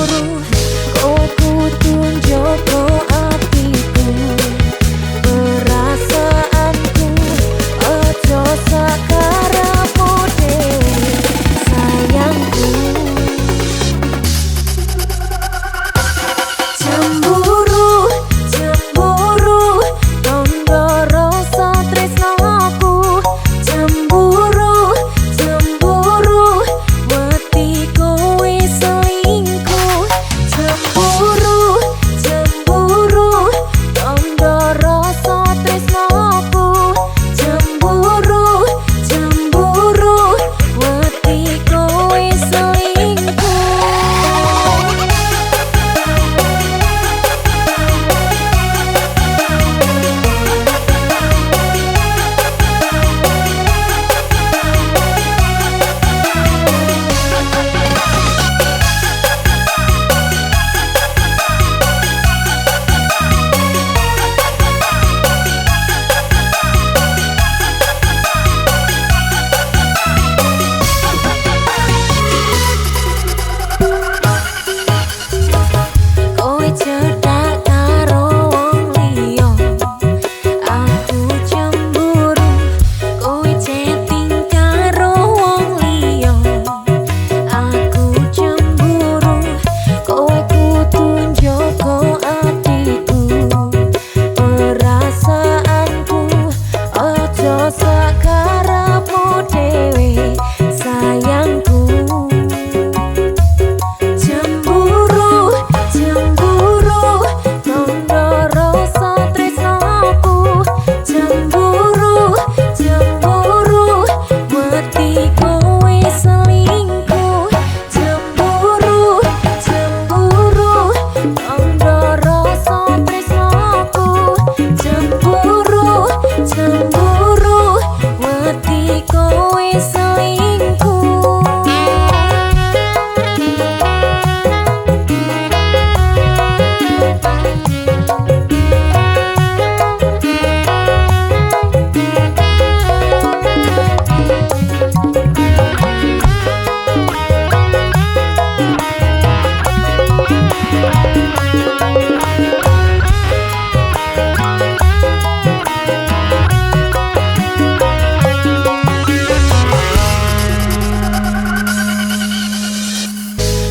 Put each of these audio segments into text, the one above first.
cemburu, kowe kudu njogo atiku. Perasaanku ojo sakarepmu dhewe sayangku. Cemburu, cemburu, tondo rasa tresnoku. Cemburu, cemburu, wedi kowe selingkuh. Cemburu, cemburu, tondo rasa tresnoku. Cemburu, cemburu, wedi kowe selingkuh. Kowe cedhak karo wong liya, aku cemburu. Kowe chatting karo wong liya, aku cemburu. Kowe kudu njogo atiku. Perasaanku ojo sakarepmu dhewe sayangku. Cemburu, cemburu, tondo rasa tresnoku. Cemburu, cemburu, wedi kowe selingkuh. Cemburu, cemburu, tondo rasa tresnoku. Cemburu, cemburu, wedi kowe selingkuh.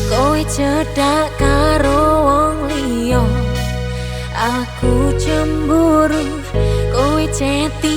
Kowe cedhak karo wong liya, aku cemburu. Kowe chatting